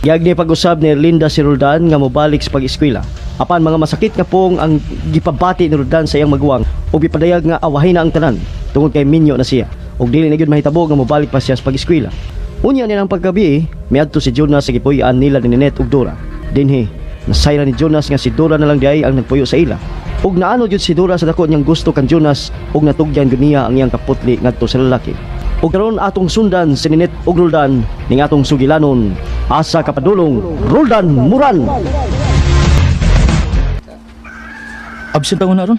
Giagni pag-usab ni Erlinda si Roldan nga mobalik sa pag-eskwela. Apan mga masakit nga pong ang gipabati ni Roldan sa iyang maguwang ug gipadayag nga awahin na ang tanan tungod kay minyo na siya ug dili na gyud mahitabo nga mobalik pa siya sa pag-eskwela. Unya nilang paggabi, miadto si Jonas sa gipuy-an nila ni Ninette ug Dora. Dinhi, nasayran ni Jonas nga si Dora na lang diay ang nagpuyo sa ila. Ug naano gyud si Dora sa dako niyang gusto kan Jonas ug natugyan gyud niya ang iyang kaputli ngadto sa lalaki. Ug karon atong sundan si Ninette ug Roldan ning atong sugilanon asa kapadulong Roldan Moran. Absent ako na ron.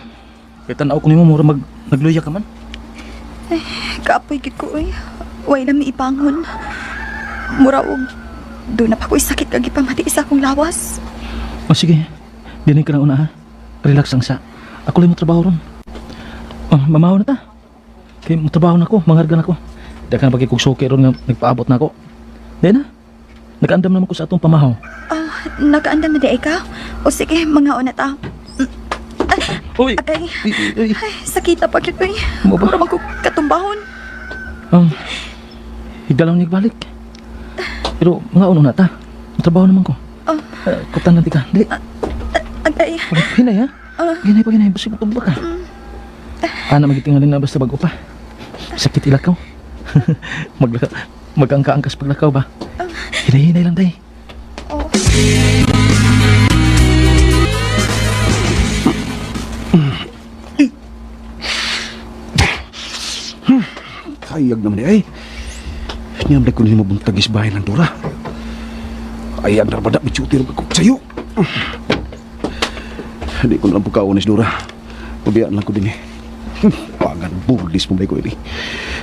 Kay tan-aw ko nimo mura mag nagluya ka man. Kaapoy gid ko oy. Way na mi ipangon. Mura og do na pa ko'y sakit kag gipamati sa akong lawas. O sige. Dinhi ka na una ha. Relax lang sa. Ako lang mo trabaho ron. Oh, mamaho na ta. Kay mo trabaho na ko, mangharga na ko. Di ka na pagkikugsuki ron nga nagpaabot na ako. Di na. Nag-andam naman ko sa atong pamahaw. Ah, nakaandam na di ay ka? O sige, mga una ta. Uy! Agay. Uy, uy, uy. Ay, sakita pa gid oy. Mo ba? Mura man ko katumbahon. Higda lang balik. Pero mga uno na ta. Trabaho naman ko. Oh. Kutan lang ka. Dili. Agay. Hinay ha. Ah. Hinay pa hinay. Basta matumba ka. Ana magitingalin na basta bago pa. Sakit ilakaw. Maglakaw. Magangka-angkas paglakaw ba? Hinay-hinay lang day. Oh. Kayag naman eh. Ay. Niyam ko ni mabuntag is bahay ng Dora. Ay, ang darbada, bichuti rin ko sa'yo. Hindi ko na lang pagkaon ni Dora. Pabiyaan lang ko din eh. Pagan, burdis mo ba ko ini.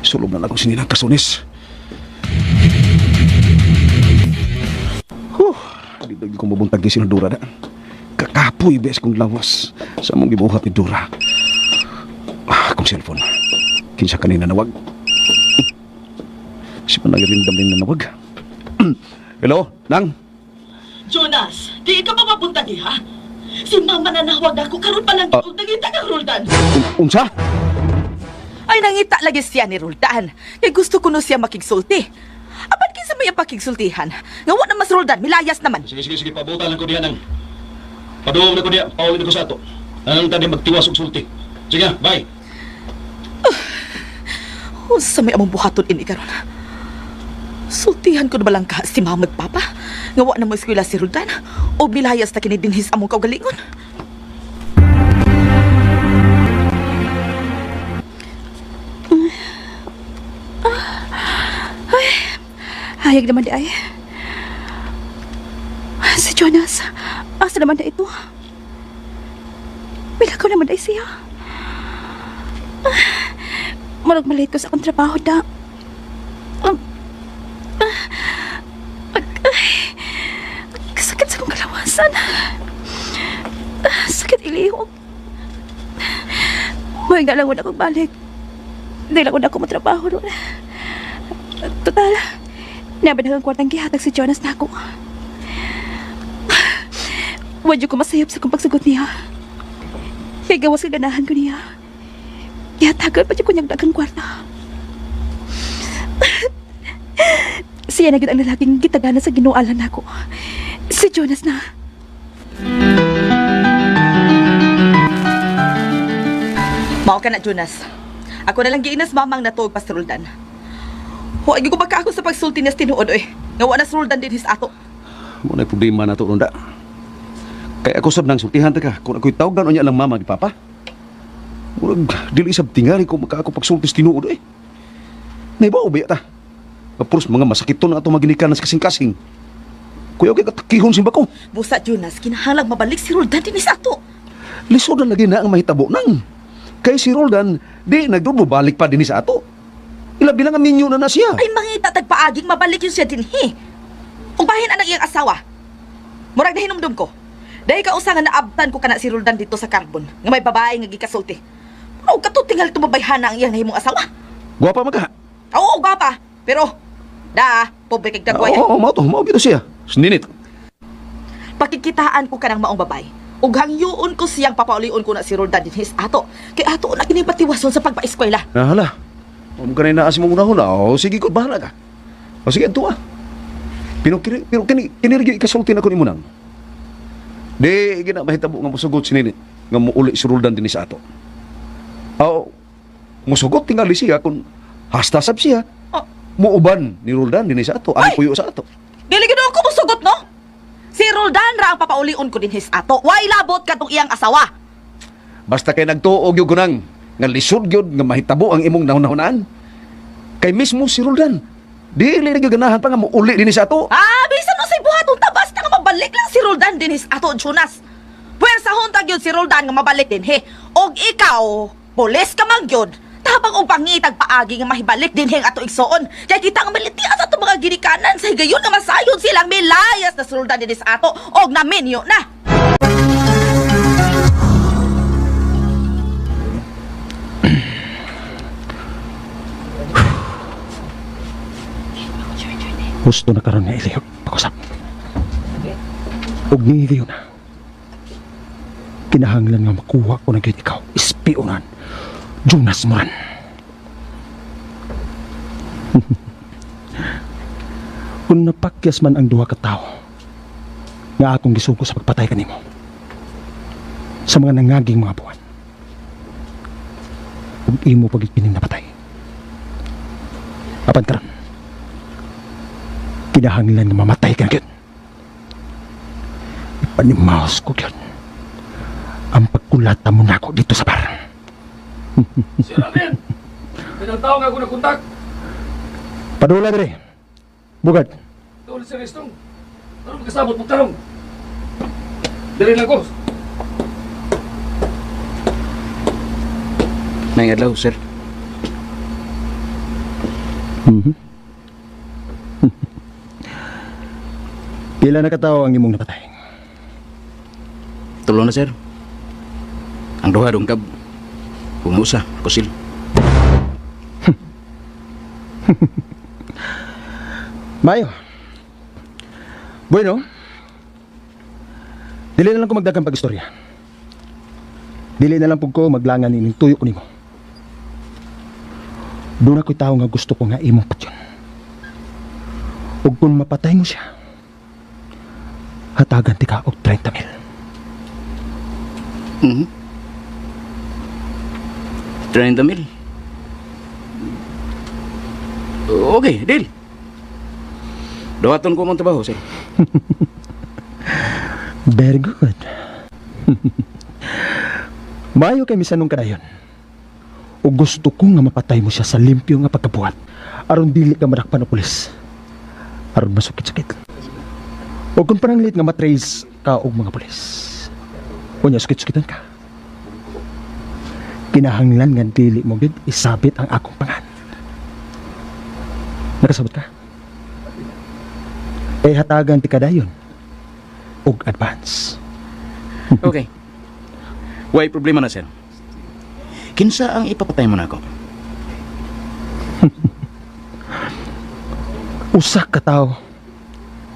Sulob na lang ako sinilang kasunis. Huh, hindi ko mabuntag ni Dora na. Kakapoy bes kong lawas sa mong gibuhat ni Dora. Ah, akong cellphone. Kinsa kanina nawag. Si Panagirindam din nanawag. Hello, Nang? Jonas, di ka pa mabuntag eh, ha? Si mama na nawag ako karon pa lang Ah. og nangita kang Roldan. Unsa? Ay nangita lagi siya ni Roldan. Kay gusto ko no siya makigsulti. Apan kinsa may ang pakigsultihan? Nga wa na mas Roldan, milayas naman. Sige, sige, sige. Pabutan lang ko diyan, Nang. Paduong na ko diya. Paulin ko sa ato. Anong tadi magtiwas og sulti. Sige, bye. Unsa may among buhaton ini karon? Sultihan ko na ba lang ka si mama ug papa? Nga wa na mo eskwela si Roldan o milayas na kini dinhis among kaugalingon? Hayag naman di ay. Si Jonas, asa naman na ito? Milakaw naman ay siya. Murag malate ko sa akong trabaho da. Ay, sakit sa akong kalawasan. Sakit ilihok. May nga lang wala akong balik. Hindi lang ako matrabaho doon. Total, naban ang kwartang gihatag si Jonas na ako. Wadyo ko masayop sa kong pagsagot niya. Kaya gawas kaganahan ko niya. Gihatagan pa ko niyang daghang kwarta. Siya na gyud ang lalaking gitagana sa ginualan nako. Si Jonas na. Mao ka na, Jonas. Ako na lang giinas mamang natuog pa sa Roldan. Huwag ko baka ako sa pagsulti niya sa tinuod, oy. Nga wa na sa Roldan din his ato. Mo na problema na to, Ronda. Kaya ako sab nang sultihan ta ka. Kung ako'y tawagan o niya lang mama ni papa. Murag, dili sab tingali kung makaako pagsulti sa tinuod eh. Naibaw ba ta? Kapuros mga masakit to na ato maginikan sa kasing-kasing. Kuya, okay katakihon simba ko. Busa, Jonas, kinahanglang mabalik si Roldan din his ato. Lisod na lagi na ang mahitabo nang. Kay si Roldan, di nagdubo balik pa din sa ato. Ilabi lang ang minyo na na siya. Ay, mangita tagpaaging mabalik yun siya dinhi. Ug bahin anang iyang asawa. Murag na hinumdum ko. Dahil kausa nga naabtan ko kana si Roldan dito sa Carbon, nga may babae nga gikasulti. Pero katutingal tumabayhana ang iyang nahimong asawa. Gwapa man ka. Oo, gwapa. Pero, da, pobre kay dagway. Oo, mao to, mao gito siya. Sininit. Pakikitaan ko kanang maong babae. Ug hangyoon ko siyang papaulion ko na si Roldan din his ato. Kay ato na kini patiwason sa pagpaeskwela. Nahala. Kung kanay naa si mong unahon, o sige ko, bahala ka. O sige, adto ah. Pero kini pero kini kini ra gyud ikasulti nako nimo nang. Di gina mahitabo nga mosugot si Nini nga muuli si Roldan dinhi sa ato. Aw, musugot tingali siya kung hasta sab siya. Oh. Muuban ni Roldan dinhi sa ato, ang Ay! puyo sa ato. Dili gid ako musugot, no? Si Roldan ra ang papaulion ko dinhi sa ato. Way labot kadtong iyang asawa. Basta kay nagtuo gyud ko nang nga lisod gyud nga mahitabo ang imong nahunahunaan. Kay mismo si Roldan, dili na gyud ganahan pa nga muuli dinhi sa ato. Ah, bisan mo say buhaton ta basta nga mabalik lang si Roldan dinhi sa ato, Jonas. Puwersa hunta gyud si Roldan nga mabalik dinhi. Og ikaw, pulis ka man gyud. Tabang og pangitag paagi nga mahibalik dinhi ang ato igsoon. Kay kita nga malitias ato mga ginikanan sa higayon nga masayod silang milayas na si Roldan dinhi sa ato og naminyo na. Gusto na karon nga ilihok pag-usap. Ug ni na. Kinahanglan nga makuha ko na gyud ikaw. Ispionan. Jonas Moran. Kung napakyas man ang duha ka tawo nga akong gisugo sa pagpatay kanimo sa mga nangaging mga buwan, ug imo pagit kining napatay, apan karon kinahanglan nga mamatay ka gyud. Ipanimaos ko gyud ang pagkulata mo nako dito sa bar. Sir Alvin! Ilang tao nga ako nakontak? Padula dire. Bugad. Tuloy si Restong. Ano magkasabot mong tarong? Dali lang ko. May adlaw, sir. Pila na katawo ang imong napatay? Tulo na, sir. Ang duha dungkab. Kung ang usa, kusil. Mayo. Bueno. Dili na lang ko magdagang pag-istorya. Dili na lang pug ko maglangan ining tuyo ko nimo. Doon ako'y tao nga gusto ko nga imong patyon. Ug kung mapatay mo siya, hatagan ti ka og 30 mil. Mhm. 30 mil. Okay, deal. Duhaton ko mong trabaho, sir. Very good. Mayo kay misanong kadayon. O gusto ko nga mapatay mo siya sa limpyo nga pagkabuhat. Aron dili ka madakpan og pulis. Aron masukit-sukit. O kung pananglit nga matrace ka og mga pulis. Unya sukit-sukitan ka. Kinahanglan nga dili mo gid isabit ang akong pangan. Nakasabot ka? Eh hatagan ti kadayon og advance. Okay. Way problema na, sir. Kinsa ang ipapatay mo na ako? Usa ka tawo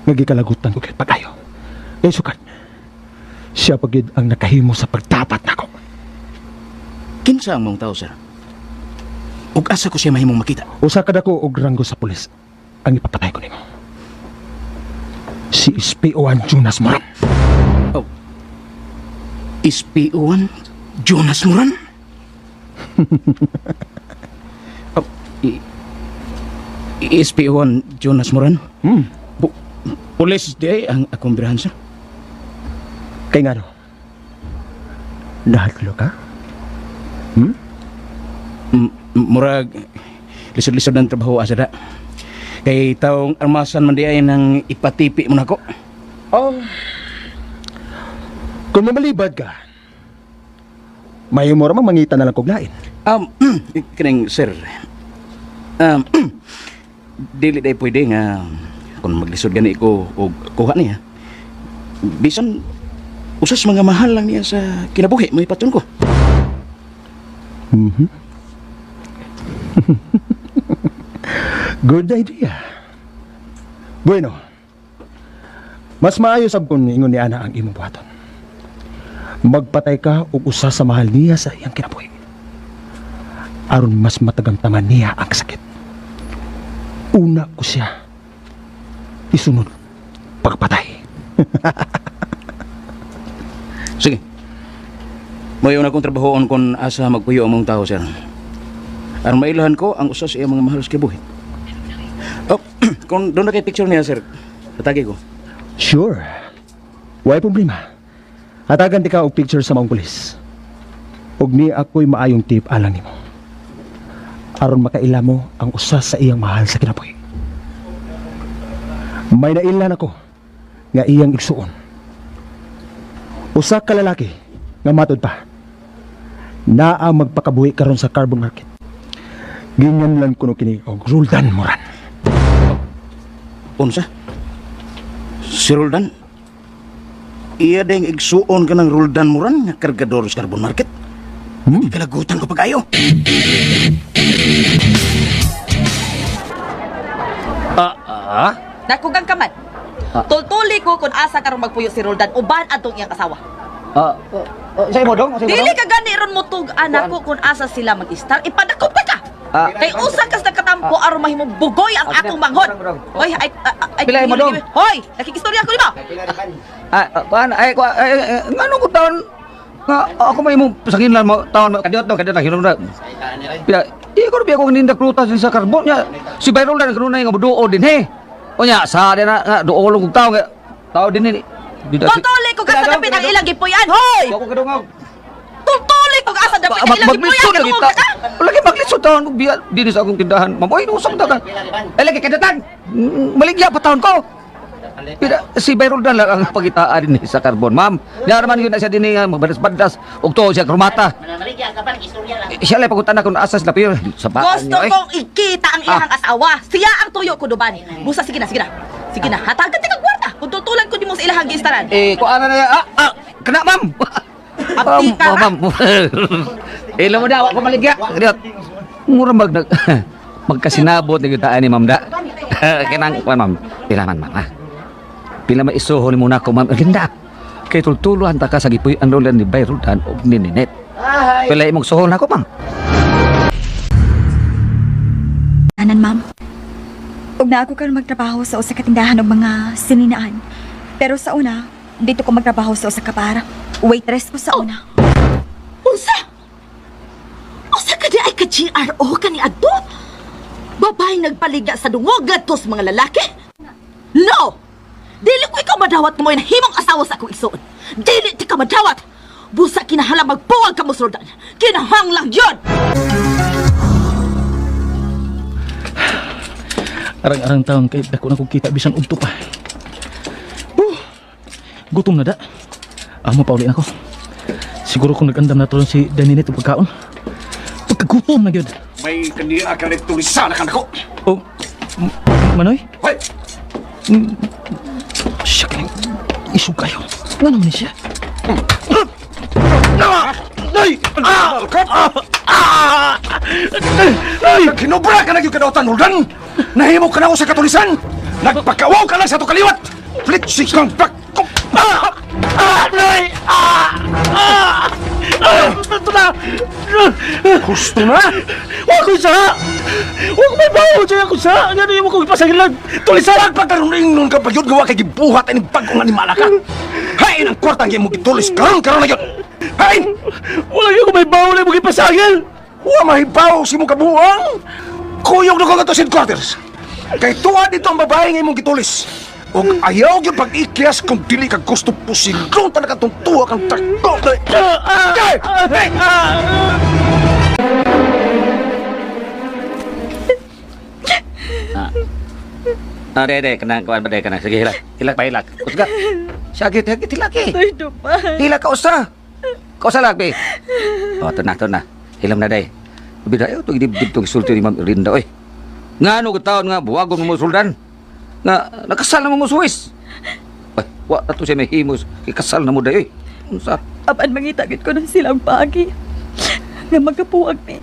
nga gikalagutan ko gyud pag-ayo. Kay sukat, siya pa gyud ang nakahimo sa pagtapat nako. Kinsa ang mong tao, sir? Ug asa ko siya mahimong makita? Usa ka dako og ranggo sa pulis ang ipapatay ko nimo. Si SPO1 Jonas Moran. Oh. SPO1 Jonas Moran? Oh, SPO1 Jonas Moran? Hmm. Pulis di ay ang akong birahan, sir. Kay ngano? Nahadlo ka? Murag, lisod-lisod ng trabaho asa da. Kay taong armasan man di ay nang ipatipi mo nako. Oh. Kung mamalibad ka, may humor mang mangita na lang kog lain. Kining sir. Dili day pwede nga kung maglisod gani ko og kuha niya. Bisan usas mga mahal lang niya sa kinabuhi mo ipatun ko. Good idea. Bueno, mas maayo sab kung ingon ni ana ang imong buhaton. Magpatay ka og usa sa mahal niya sa iyang kinabuhi. Aron mas matagamtaman niya ang sakit. Una ko siya isunod. pagpatay. Sige. Mo'y una kong trabahoon kung asa magpuyo ang mong tao, sir. Aron mailahan ko ang usa sa iyang mga mahal sa kinabuhi. Oh, kung doon na kay picture niya, sir. Tatagi ko. Sure. Way problema. Hatagan di ka og picture sa maong pulis. Ug ni ako'y maayong tip alang nimo. Aron makaila mo ang usa sa iyang mahal sa kinabuhi. May nailhan ako nga iyang igsuon. Usa ka lalaki nga matud pa naa magpakabuhi karon sa carbon market. Gingan lang kuno kini og Roldan Moran. Unsa? Si Roldan? Iya ding igsuon ka ng Roldan Moran nga kargador sa carbon market. Kalagutan ko pag-ayo. Nakugang kaman. Tultuli ko kung asa karon magpuyo si Roldan uban atong iyang asawa. Sa imo dong, sa imo Dili ka gani ron motug anak ko kung asa sila mag-istar. Ipadakop ta ka. Kay usa kas nakatampo aron mahimong bugoy ang akong manghod. Hoy, ay ay, ay Pila imo dong? Hoy, nakikistorya ko nimo. Kuan ay kuan ay ngano ko taon nga ako may imong sakin lang mo taon kadiot no kadiot na hinom na. Pila di ko biya ko ninda prutas din sa karbon nya. Si Bayrol na kanunay nga muduo din he. Unya sa din na nga duolong kog tawo nga tao din ni. Tultuli ko asa dapit ang ilang gipuy-an. Hoy! Ako kadungog. Tultuli ko asa dapit ang ilang gipuy-an. Maglisod Kadungog ka. Lagi maglisod taon ko biya dinhi sa akong tindahan. Ma'am, oy usok ta. Ay lagi kadatan. Maligya pa taon ko. Pila, si Bayrol na lang ang pagitaan din sa karbon, ma'am. Niya naman yun na siya din nga magbadas-badas ug tuo siya krumata. Siya lang pagutan na kung asa sila pero sa baan Gusto niyo eh. kong ikita ang iyang asawa. Siya ang tuyo ko duban. Busa sige na, sige na. Sige na, hatagan ti kag kwarta. Kung tutulan ko nimo sa ilahang giistaran. Eh, kung ano na kana ma'am. Abdi ka, ha? Ma'am. Eh, mo na, wa ko maligya. Kadiot. Mura mag magkasinabot ni kita ni ma'am da. Kinang kuan ma'am. Pila man ma'am ha. Pila maisuho ni muna ko ma'am. Ang Ganda. Kay tultuluhan ta ka sa gipuy ang lola ni Bayrol Dan og ni Ninet. Pila imong suhol nako ma'am. Anan, ma'am. Ug na ako karon magtrabaho sa usa ka tindahan og mga sininaan. Pero sa una, dito ko magtrabaho sa usa ka bar. Waitress ko sa una. Unsa? Unsa ka di ay ka GRO ka ni adto? Babae nagpaligya sa dungog ngadto sa mga lalaki? No! Dili ko ikaw madawat mo himong asawa sa akong igsuon. Dili ti ka madawat. Busa kinahanglan magbuwag ka mo Roldan. Kinahanglan yun! Arang-arang taon kay dako na kong kita bisan udto pa. Gutom na da. Amo pauli na ko. Siguro kung nag-andam na to si Daninit og pagkaon. Pagkagutom na gyud. May kaniya ka rin tulisan ka nako. Oh, Manoy? Hoy! Siya kining isog kayo. Nga naman ni siya? Ay! Ah! Ah! Ay! Kinobra ka na yung kadautan, Roldan! Nahimo ka na ako sa katulisan! Nagpakawaw ka lang sa ato kaliwat! Flitsik kang bak... Ah! Ah! Nay! Ah! Ah! Ah! Ito na! Gusto na! Wa ko sa! Wa ko may bawo siya ako sa! Nga na yung kong ipasagin lang! Tulisan! Pagpagkaroon nun ka pa yun, gawa kay gibuhat ang bagong animala ka! Hain ang kwartang iyong gitulis karon karon na yun! Hain! Wala yung may bawo na imong ipasagin! Wa mahibaw si mong kabuang! Kuyog na ko nga to sa headquarters! Kay tuwa dito ang babae nga imong gitulis! Og ayaw gyud pag-ikyas kung dili ka gusto pusilong talaga tong tuwa kang takbo! Ay! Ay! Ah, de, kanang kuan ba de kanang sige hilak. Hilak pa hilak. Kusga. Sagit, hagit hilak eh. Ay, duman. Hilak ka usa. Kausa lang be. Oh, to na, to na. Hilam na day. Bida ayo tong dibdib tong sulti ni Ma'am Rinda oy. Ngano ka taon nga buwagon mo suldan? Nga nakasal na mo mo suwis. Ay, wa na to siya may himos. Ikasal na mo day oy. Unsa? Apan mangita gid ko ng silang paagi. Nga magkapuag ni.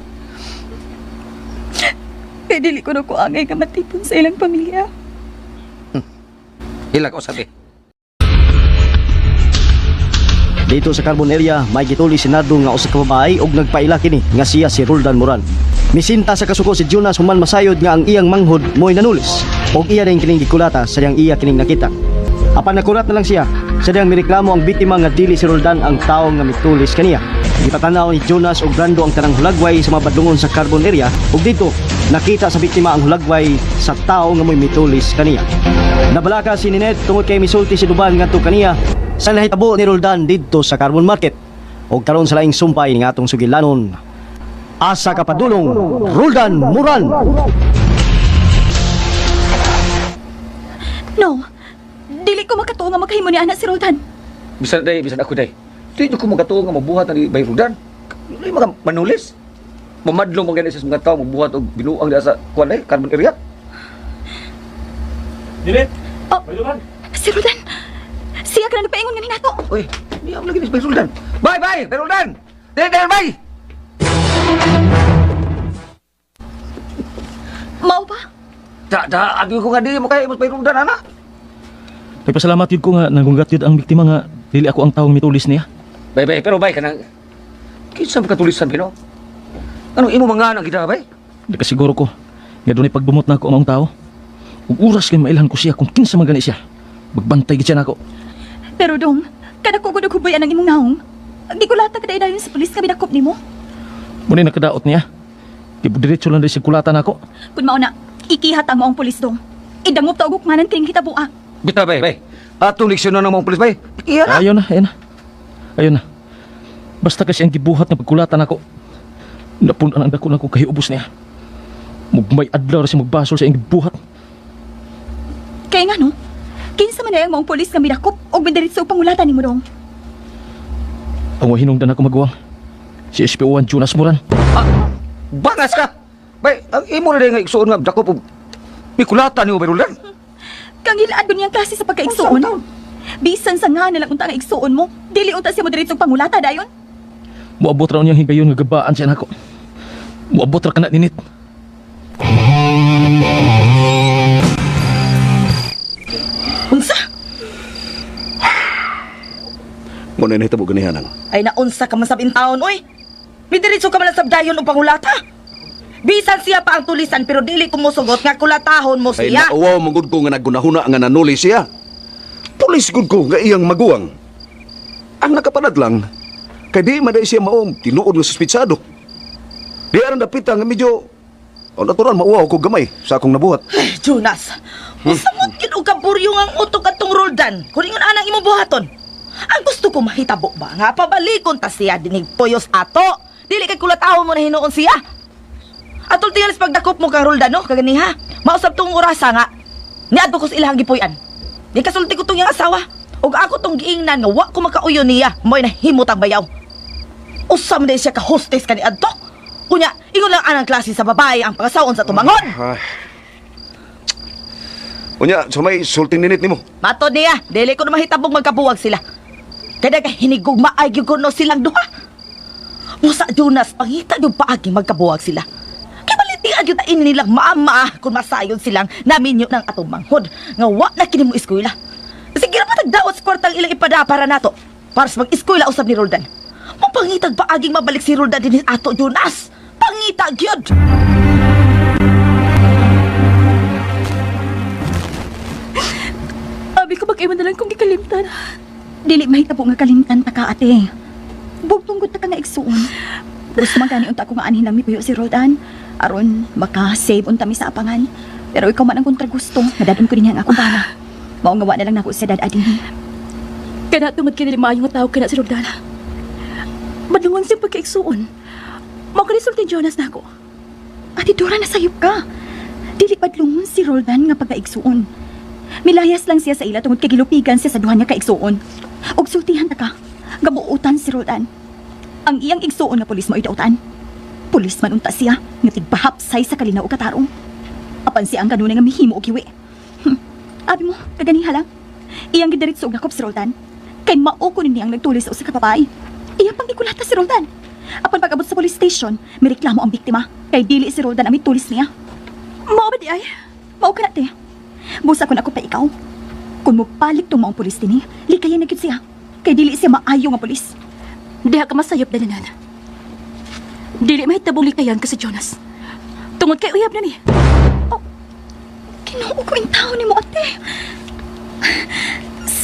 Kay dili ko na ko angay nga matipon sa ilang pamilya. Hilak usa be. Dito sa Carbon area, may gituli si Nardo nga usa ka babae og nagpaila kini nga siya si Roldan Moran. Misinta sa kasuko si Jonas human masayod nga ang iyang manghod mo'y nanulis. Og iya rin kining gikulata sa diyang iya kining nakita. Apan nakurat na lang siya sa diyang mireklamo ang biktima nga dili si Roldan ang tawo nga mitulis kaniya. Gipatanaw ni Jonas og Brando ang tanang hulagway sa mga badlungon sa Carbon area ug dito nakita sa biktima ang hulagway sa tawo nga mo'y mitulis kaniya. Nabalaka si Ninette tungod kay misulti si Duban ngadto kaniya sa nahitabo ni Roldan didto sa Carbon Market ug karon sa laing sumpay ning atong sugilanon. Asa ka padulong, Roldan Moran. No. Dili ko makatuo nga maghimo ni ana si Roldan. Bisan day, bisan ako day. Di ko makatuo nga mabuhat na ni Bay Roldan. Dili maka manulis. Mamadlong mo gani sa mga tao mabuhat og binuang diha sa kuan day, Carbon area. Ninit! Oh. Bay Roldan! Si Roldan. Siya ka na nagpaingon nga ninato. Uy, di ako lagi ni Bay Roldan. Bye bye, Bay Roldan. Dili dili bay. Mao ba? Da da agi ko nga dili mo kay Bay Roldan ana. Nagpasalamat yun ko nga nagunggat yun ang biktima nga dili ako ang tawong mitulis niya. Bay bay, pero bay kanang kinsa man katulisan bino? Anong imo mga anak kita bay? Di kasiguro ko nga dunay pagbumot na ako ang maong tao. Ug oras kay mailhan ko siya kung kinsa man gani siya. Magbantay gid siya nako. Pero dong, kada ko gud hubayan ang imong naong. Gikulata ka dayon sa pulis nga bidakop nimo. Muna nakadaot niya. Di diretso lang dahil kulatan ako. Kun mao na, ikihat ang maong pulis dong. Idangop ta og hukmanan kining hitaboa. Bitaw bay bay. Atong leksyon na ng mga pulis bay. Iya na. Ayun na, ayun na. Ayun na. Basta kasi ang gibuhat nga pagkulatan ako. Napun-an ang dako na ko kahiubos niya. Mugmay adlaw ra siya magbasol sa iyang gibuhat. Kay nga no, kinsa man ay ang maong pulis nga midakop og midiretso og pangulatan nimo dong. Ang wahinungdan ako maguwang. Si SPO1 Jonas Moran. Bangas ka. Bay, ang imo na nga igsuon nga dakop og mikulatan nimo Bay Roldan. Kang ilaad ko niyang klase sa pagkaigsuon. Bisan sa nga na lang unta nga igsuon mo, dili unta siya mo diretso og pangulata dayon. Muabot ra niyang higayon nga gabaan siya nako. Muabot ra kana ninit. Unsa? Mo na nahitabo ganihanang. Ay naunsa ka man sab taon oy. Midiretso ka man lang sab dayon og pangulata. Bisan siya pa ang tulisan pero dili ko mosugot nga kulatahon mo Ay siya. nauwaw man gud ko nga naggunahuna nga nanuli siya. Pulis gud ko nga iyang maguwang. Ang nakapanad lang kay di man siya maong tinuod nga suspitsado. Di aron dapita nga medyo o natural mauwaw ko gamay sa akong nabuhat. Ay, Jonas, usamot gid og kaburyo ang utok atong Roldan. Kun ingon anang imong buhaton. Ang gusto ko mahitabo ba nga pabalikon ta siya dinig puyos ato. Dili kay kulatahon mo na hinuon siya. Atol tingalis pagdakop mo kang Roldan no kaganiha. Mausab tong orasa nga niadto ko sa ilahang gipuy-an. Di kasulti ko tong iyang asawa. Ug ako tong giingnan nga wa ko makauyon niya, mo'y nahimot ang bayaw. Usam na siya ka hostess kani adto. Unya, ingon lang anang klase sa babae ang pangasaon sa tumangon. Unya, sa may sulting ninit nimo. Matod niya, dili ko na mahitabong magkabuwag sila. Kaya kay hinigugma ay gyud kuno silang duha. Musa Jonas, pangita yung paaging magkabuwag sila. Kay balitian gyud ta ini nilang maama kung masayon silang naminyo ng atong manghod nga wa na kini mo eskwela. Sige ra pa tagdaot sa kwartang ilang ipada para nato para sa mag-eskwela usab ni Roldan. Mapangitag paaging mabalik si Roldan dinhi ato Jonas. Pangita gyud. Abi ko mag-iwan na lang kung gikalimtan. Dili mahitabo nga kalimtan ta ka ate. Bugtong gud ta ka nga igsuon. Gusto man gani unta ko nga anhin lang mipuyo si Roldan aron maka-save unta mi sa apangan. Pero ikaw man ang kontragusto, nadadon ko din ang akong bana. Mao nga wa na lang nako sa dad adin. Kana tungod kay dili maayo nga tao kana si Rodana. Madlungon siyang pagkaigsuon. Mao kani sulti Jonas nako. Ate Dora, nasayop ka. Dili padlungon si Roldan nga pagkaigsuon. Milayas lang siya sa ila tungod kay gilupigan siya sa duha niya kaigsuon. Og sultihan ta ka, gabuotan si Roldan. Ang iyang igsuon nga pulis mo idautan. Pulis man unta siya nga tigbahapsay sa kalinaw o katarong. Apan siya ang kanunay nga mihimo og hiwi. Abi mo, kaganiha lang. Iyang gidiretso og nakop si Roldan. Kay mao ko ni ang nagtulis sa usa ka babae. Iya pang gikulata si Roldan. Apan pag-abot sa police station, mireklamo ang biktima. Kay dili si Roldan ang mitulis niya. Mao ba di ay? Mao ka na, te. Busa kun ako pa ikaw. Kung mobalik tong maong pulis dinhi, likayan na gyud siya. Kay dili siya maayo nga pulis. Diha ka masayop dananan. Dili mahitabong likayan ka si Jonas. Tungod kay uyab na ni. Ginoo ko in taon nimo, ate.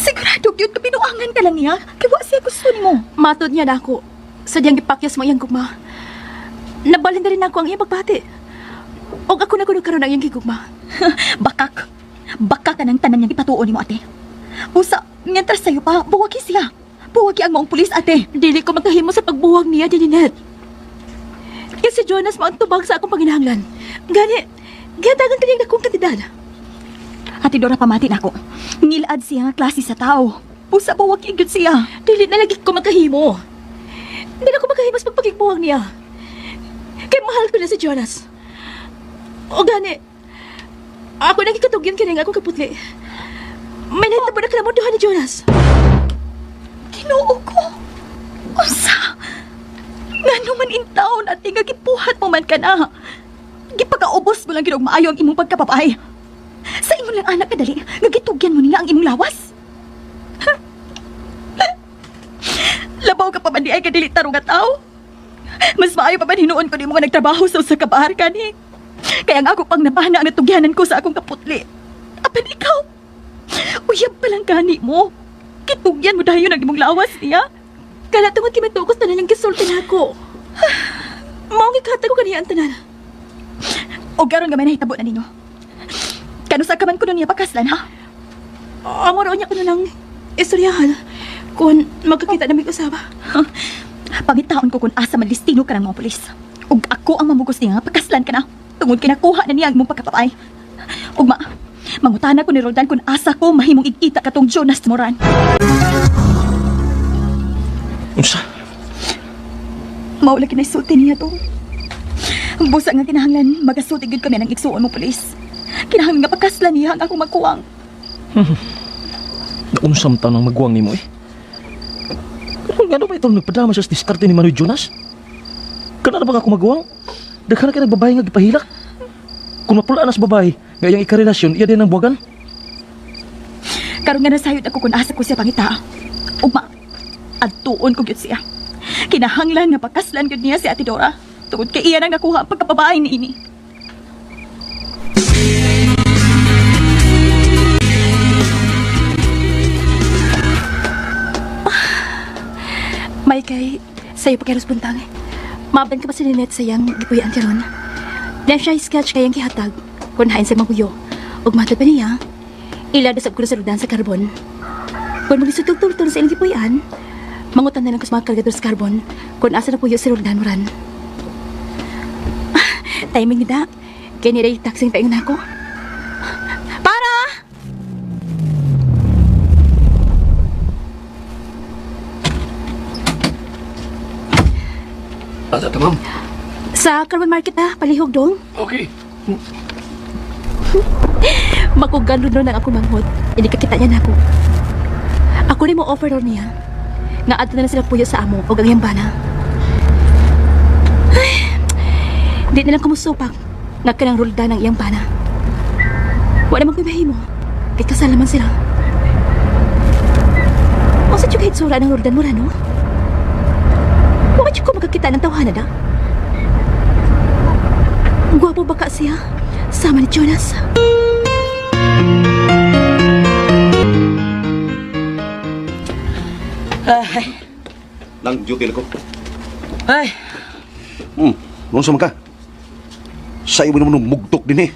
Sigurado gyud ka binuangan ka lang niya. Kay wa siya gusto nimo. Matod niya na ako. Sa diyang gipakyas mo iyang gugma. Nabalhin na rin ako ang iyang pagbati. Og ako na kuno karon ang iyang gigugma. Bakak. Baka ka ng tanan niyang ipatuon nimo, ate. Busa, mientras sayo pa, buwagi siya. Buwagi ang maong pulis, ate. Dili ko magkahimo sa pagbuwag niya, Janinette. Kaya si Jonas mo ang tubag sa akong panginahanglan. Gani, gihatagan kanyang dakong kantidad. Ate Dora, pamati nako. Ngilad siya nga klase sa tao. Busa, buwagi gyud siya. Dili na lagi ko magkahimo. Hindi na ko magkahimo sa pagpakigbuwag niya. Kaya mahal ko na si Jonas. O gani, ako nagikatugyan kini nga akong kaputli. May nahitabo na kalamunduhan ni Jonas. Ginoo ko. Unsa? Ngano man in taon ate nga gipuhat mo man ka na. Gipagaubos mo lang gyud og maayo ang imong pagkapapay. Sa imong lang anak kadali, nga gitugyan mo niya ang imong lawas. Labaw ka pa man di ay kadili tarong nga tao. Mas maayo pa man hinuon ko nimo nga nagtrabaho sa usa ka bar kani. Kaya ang ako pang nabana ang natugyanan ko sa akong kaputli. Apan ikaw, uyab pa lang gani mo. Kitugyan mo dayon ang imong lawas niya. Kala tungod kay matukos tanan niyang gisulti nako. Mao gikatag ko kaniya ang tanan. O garon nga may nahitabo na ninyo. Kanusa ka man kuno niya pakaslan, ha? Amo raw niya kuno ng istoryahan kung magkakita na mig usaba. Pangitaon ko kung asa man listino ka ng mga pulis. Ug ako ang mamugos niya nga pakaslan ka na. Tungod kinakuha na niya ang imong pagkapapay. Ug ma, mangutana ko ni Roldan kung asa ko mahimong igkita katong Jonas Moran. Unsa? Mao lagi na isulti niya to. Ang busa nga kinahanglan, magasulti gyud kami ng igsuon mo pulis. Kinahanglan nga pakaslan niya ang akong magkuwang. Naunsam ta ng magwang nimo eh. Pero nga ba itong nagpadama siya sa diskarte ni Manoy Jonas? Kana na ba nga ako magwang? Daghan na kay nagbabae nga gipahilak. Kung mapula na sa babae, nga iyang ikarelasyon, iya din ang buwagan. Karon nga nasayod ako kung asa ko siya pangita. Ugma, adtuon ko gyud siya. Kinahanglan nga pakaslan gyud niya si Ate Dora. Tungod kay iya nang nakuha ang pagkababae ni ini. May kay sayo pa kay buntag. Maabdan ka pa si Lynette sa iyang gipuy-an karon. Dahil siya sketch kayang gihatag kung hain sa maguyo. Ug matod pa niya, ila dasab ko sa rudan sa karbon. Kung maglisod og tultol sa ilang gipuy-an, mangutan na lang ko sa mga kargador sa karbon kung asa na puyo si Roldan Moran. Ah, timing ni da. Kaya niray taxing paingon ako. Para! Asa ta, ma'am? Sa carbon market na, palihog dong. Okay. Makugan ron ang ako manghod. Hindi ka kita niya nako. Ako rin mo offer ron niya. Nga adto na lang sila puyo sa amo o ang iyang bana. Ay, di na lang kumusupak. Nga kanang rulda ng iyang bana. Wala man ko'y mahimo. Kay kasal naman sila. O sa tiyog hitsura ng ruldan mo no? Wa man ko magkakita ng tawhana da. Gwapo ba ka siya? Sama ni Jonas. Ay, Nang duty na ko. ay, Unsa man ka? Sa imo naman mugtok din eh.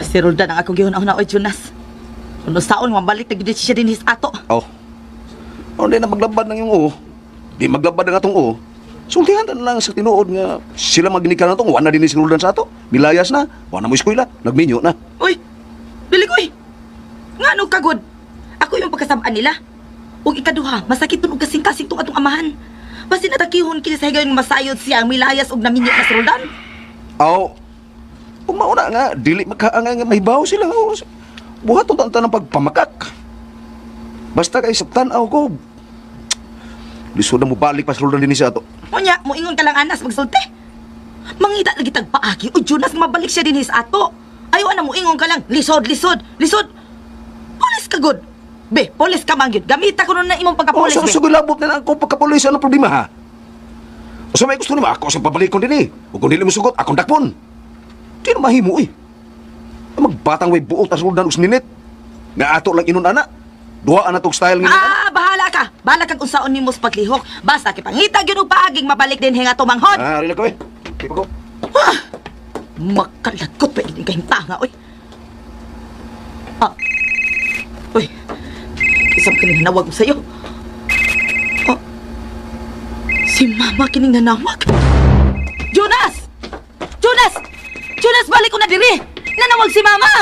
si Roldan ang akong gihuna-huna oy Jonas. Kung saon mabalik na gid siya dinhi sa ato. Oh. Oh, di na maglabad ng iyong oo. Di maglabad ang atong oo. Sultihan ta na lang sa tinuod nga sila magnikan na itong, wala din ni sinuldan sa ato. Milayas na, wala mo eskwela, nagminyo na. Uy, dili ko eh. Nga no kagod. Ako yung pagkasabaan nila. Ug ikaduha, masakit og kasing-kasing tong atong amahan. Basin atakihon kini sa higayon masayod siya ang milayas og naminyo na si Roldan. Aw, kung mauna nga, dili makaangay nga mahibaw sila. Oh, buhaton ta ng pagpamakak. Basta kay sa tan-aw ko, lisod na mo balik pa sa roldan din sa ato. Unya, moingon ka lang anas magsulti. Mangita lagi tag paagi o Jonas mabalik siya dinhi sa ato. Ayo ana moingon ka lang, lisod, lisod, lisod. Pulis ka gud. Be, pulis ka man gyud. Gamita ko nun na imong Oh, pagkapulis. sa be. sugod labot na lang ako pagkapulis, ano problema ha? O sa may gusto nimo, ako sa pabalikon din eh. O kung dili mo sugot, akong dakpon. Di na mahimo eh. Ang Magbatang way buot as roldan og sininit. Nga ato lang inon ana. Duha na tog style nga. Ah, bahala ka. Bahala kag unsaon nimo sa paglihok. Basta kay pangita gyud og paaging mabalik din nga tumanghod. Ah, relax ko eh. Okay pa ko. Ah! Makalagot pa gid kahimtanga oy. Ah. Uy. Isang kining nanawag ko sa'yo. Oh. Si mama kining nanawag. Jonas! Jonas! Jonas, balik ko na diri! Nanawag si mama!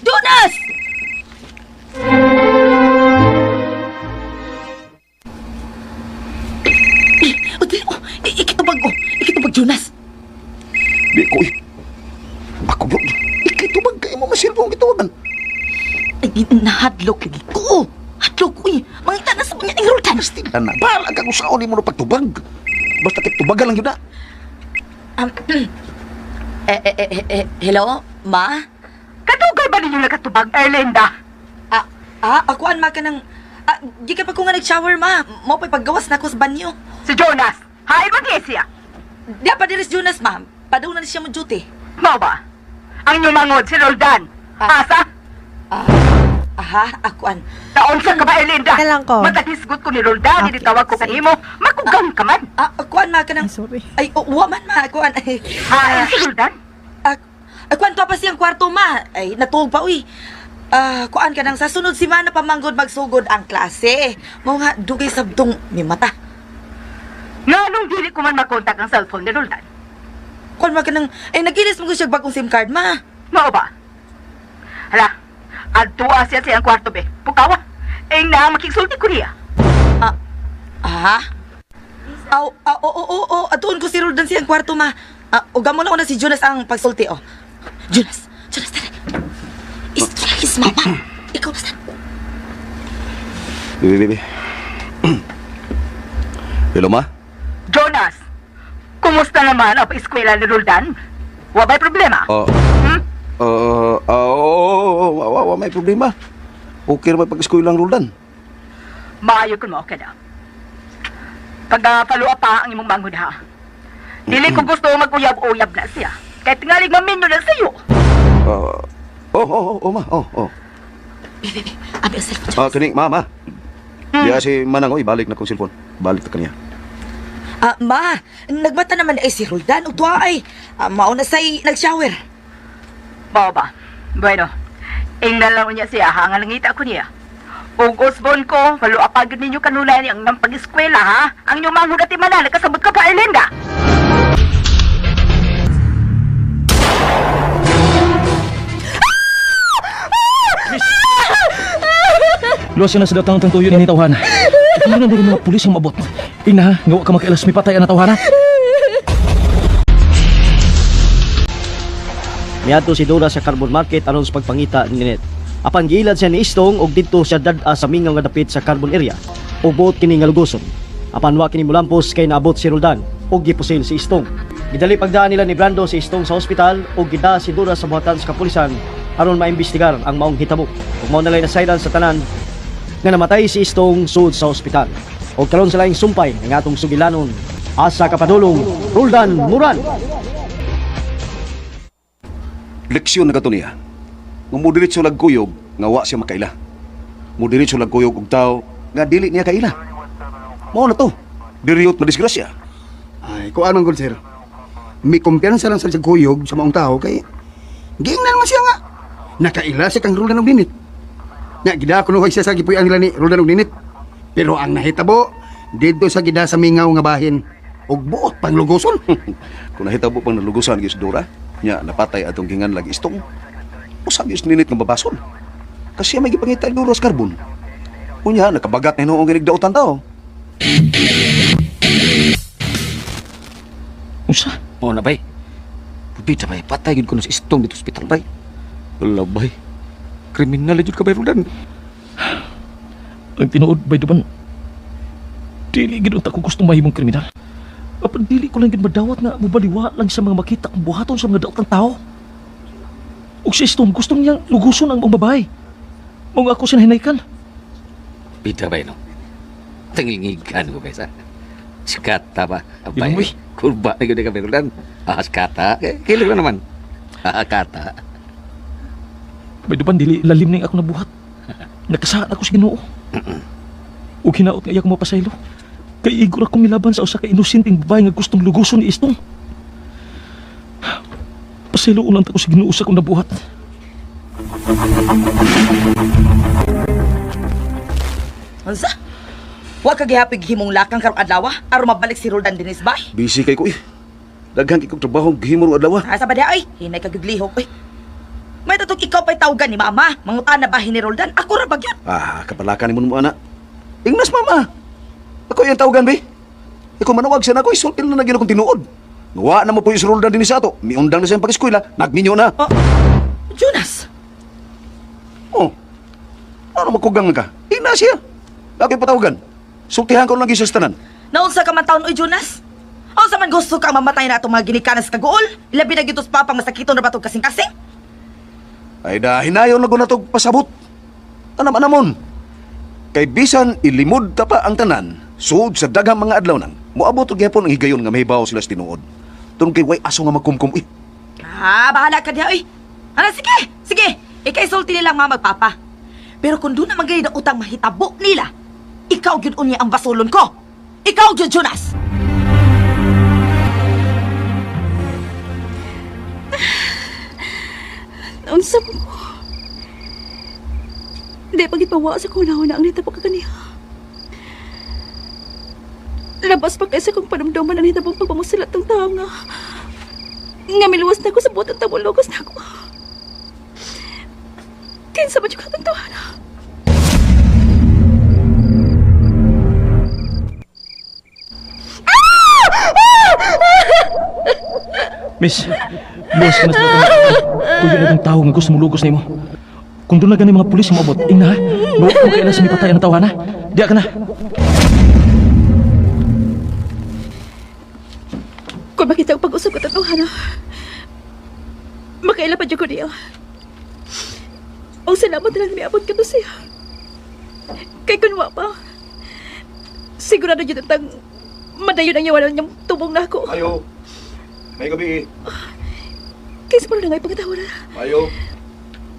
Jonas! Eh, oh, dili, oh, ikitubag oh. Ikitubag, Jonas. Di ko eh. Ako bro. Ikitubag kay mo masilbong gitubagan. Ay, nahadlok lagi ko. Hadlok ko eh. Mangita na sa mga ning Roldan. Ana, bahala ka kung saan mo na pagtubag. Basta kay tubagan lang yun na. Eh, hello, ma? Kadugay ba ninyo nakatubag, Erlinda? Ah, ah, ako an ma ka ng... Ah, di ka pa ko nga nag-shower, ma. Mo pa'y paggawas na ako sa banyo. Si Jonas, hain mo niya siya. Di pa diris Jonas, ma. Padaw na siya mo duty. Mao ba? Ang inyong mangod, si Roldan. Ah. Asa? Aha, ako an. Taon sa ka ba, Erlinda? Teka lang ko. Matahisgot ko ni Roldan, Okay. okay. tawag ko kanimo. Makugang ka man. Ah, ako an, ma ka ng... Ay, sorry. Ay, oh, wa man, ma. Ako an. Ay, Hain si Roldan? ah, kuan to pa siyang kwarto, ma. Ay, natuog pa, uy. Ah, kuan ka nang sa sunod si na pamanggod magsugod ang klase. Mao nga dugay sabdong mi mata. Nganong dili ko man makontak ang cellphone ni Roldan? Kuan ma ka nang ay nagilis mo ko siya bagong SIM card, ma. Mao ba? Hala, adtua siya sa iyang kwarto, be. Pukawa. Ing na, makigsulti ko niya. Ah, ah? Aw, aw, oo, oo, oo, atuon ko si Roldan siyang kwarto, ma. Ah, ugamo na ko na si Jonas ang pagsulti, oh. Jonas, Jonas, tara. Is, mama. Ikaw basta. Bibi, bibi. Hello, ma? Jonas, kumusta naman ang eskwela ni Roldan? Wa ba'y problema? Oh. Hmm? Oo, oh, may problema. Okay naman pag-eskwela ang Roldan. Maayo kun mo, okay na. Pag follow up pa ang imong manghud ha. Dili ko gusto mag-uyab-uyab na siya. Kahit tingalig maminyo na sa'yo. Oh, oh, ma. Oh. Bibi, bibi, abi ang cellphone. Ah, kani, ma, ma. Diya si Manang, oy, balik na kong cellphone. Balik na kaniya. Ah, ma, nagmata naman ay si Roldan ug tuwa ay. Ah, mauna say nag-shower. Mao ba? Bueno, ingnan lang niya siya ha, nga nangita ko niya. Ug usbon ko, follow up agad ninyo kanunay ang nang pag-eskwela ha. Ang inyong manghud at imana, nakasabot ka pa, Erlinda. Luwas na sa datang tang tuyo ni tawhana. Ano na din mga pulis ang maabot. Ina, nga wa ka makailas may patay ang tawhana. Miadto si Dora sa Carbon Market aron sa pagpangita ni Ninette. Apan giilad siya ni Istong og didto siya dad-a sa mingaw nga dapit sa Carbon area. Ubot kini nga lugoson. Apan wa kini mulampos kay naabot si Roldan og gipusil si Istong. Gidali pagdaan nila ni Brando si Istong sa ospital ug gida si Dora sa buhatan sa kapulisan aron maimbestigar ang maong hitabo. Ug mao na nasaydan sa tanan nga namatay si Istong sud sa ospital. Og karon sa laing sumpay ang atong sugilanon asa kapadulong Roldan Muran. Leksyon na kato niya. Nga mo diretso lag kuyog, nga wa siya makaila. Mo diretso lag kuyog og tao, nga dili niya kaila. Mao na to. Diriyot na disgrasya. Ay, kuan man gud sir. May kumpiyansa lang sa kuyog sa maong tao kay giingnan man siya nga. Nakaila siya kang Roldan og Ninit. Nya gida kuno siya sa gipuy-an nila ni Roldan og Ninit. Pero ang nahitabo didto sa gida sa mingaw nga bahin ug buot panglugoson. Kung nahitabo pang nalugusan gyud si Dora, nya napatay atong gingan lagi istong. Usa gyud ninit nga babason. Kasi may gipangita ni Dora sa karbon. Unya nakabagat na hinuong ginigdaotan tao. Unsa? Mo na bay. Pupita bay, patay gyud ko na sa istong dito sa ospital bay. Wala bay. Kriminal jud ka bay Roldan. Ang tinuod bay duman. Dili gid unta ko gusto mahimong kriminal. Apan dili ko lang gid madawat nga mobaliwa lang sa mga makita kong buhaton sa mga daotang tao. Ug si Istong gusto niyang luguson ang mga babae. Mao nga ako sinahinaykan. Pita bay no. Tingingigan ko bay sa. Skata ba? Yun, Abay. uy. Kurba na gyud ka bay Roldan. Ah, skata. Kilo na naman. Ah, kata. Bay duman dili lalim ning ako nabuhat. Nagkasala ako sa Ginoo. Ug hinaot nga iya ko mapasaylo. Kay igor ako milaban sa usa ka inosenteng babae nga gustong luguson ni Istong. Pasaylo lang ta ko sa Ginoo sa akong nabuhat. Unsa? Wa ka gihapig himong lakang karong adlaw aron mabalik si Roldan dinis bay. Busy kay ko eh. Daghan kay kog trabaho gihimo ro adlaw. Asa ba di ay? Hinay ka giglihok oy. May tatog ikaw pa'y tawgan ni mama. Mangutana ba ni Roldan? Ako ra ba gyud? Ah, kapalakan nimo mo ana. Ingnas mama. Ako iyang tawagan be. Ikaw manawag siya na ako, isulti na nagyan akong tinuod. Wa na mo po yung Roldan din sa ato. Miundang na siyang pag-eskwela, nagminyo na. Oh, Jonas. Oh. Ano magkugang ka? Ina siya. Bakit patawagan? Sultihan ko lang siya sa tanan. Naunsa ka man taon oy Jonas? Unsa man gusto ka mamatay na atong mga ginikanan sa kaguol? Ilabi na gyud sa papang masakiton ra ba tong kasing-kasing? Ay dahinayon na ko na tog pasabot. Anam-anamon. Kay bisan ilimod ta pa ang tanan, suod sa daghang mga adlaw nang, moabot og gihapon ang higayon nga mahibaw sila sa tinuod. Tungod kay way aso nga magkumkum. Uy, Ah, bahala ka diha oy. Ana sige, sige. Ikay sulti nilang mama papa. Pero kung doon naman gayud ang utang mahitabo nila, ikaw gyud unya ang basulon ko. Ikaw gyud Jonas. Unsa mo ko? Hindi pag ipawa sa kunahon na ang nitabo ka kaniya. Labas pa kaysa kong panumduman ang hitabong pagpamusilat ng tao nga. Nga miluwas na ko sa buot ang tabulogos na ako. Kinsa ba yung katong tawana? Miss, luwas ka na sa mga Tuyo na itong tao nga gusto mo lugos nimo. Kung doon na gani mga pulis moabot, ingna ha. Nuwa ko kailan sa mipatay ang tawhana. Diya ka na. Kung makita ang pag-usap ko tatawana, makaila pa dyan ko niya. Ang salamat na lang miabot ka to siya. Kay kunwa pa, sigurado dyan ang madayon ang yawanan niyang tubong na ako. Ayo. May gabi. Kaysa pa rin na nga ipagkatawa na. Ayo.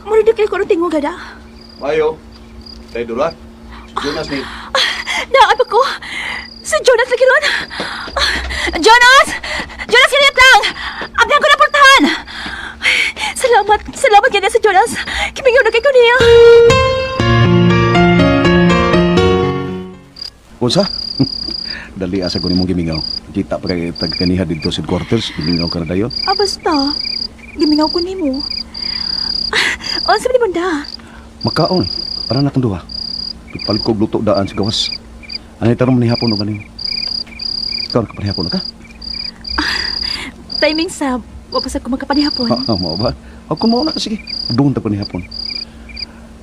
Mura na kayo ko ng tingog na. Ayo. Tayo dula. Jonas ni. Naan pa ko! Si Jonas lagi ron! Jonas! Jonas, kinit lang! Abyan ko na portahan! Salamat! Salamat ganyan si Jonas! Kimingaw na kay ko niya! Unsa? Dali asa ko nimong gimingaw. Kita pa kay tag kaniha didto sa quarters, gimingaw ka na dayon. Ah, basta. Gimingaw ko nimo. Ah, unsa man ni bunda? Makaon. Para na tong duha. Palit ko luto daan sa gawas. Anay tarong ni hapon og ganin. Ikaw nakapanihapon na ka? Timing sa wa pa sa ko magkapanihapon. Ah, mao ba? Ako mao na sige. Doon ta panihapon.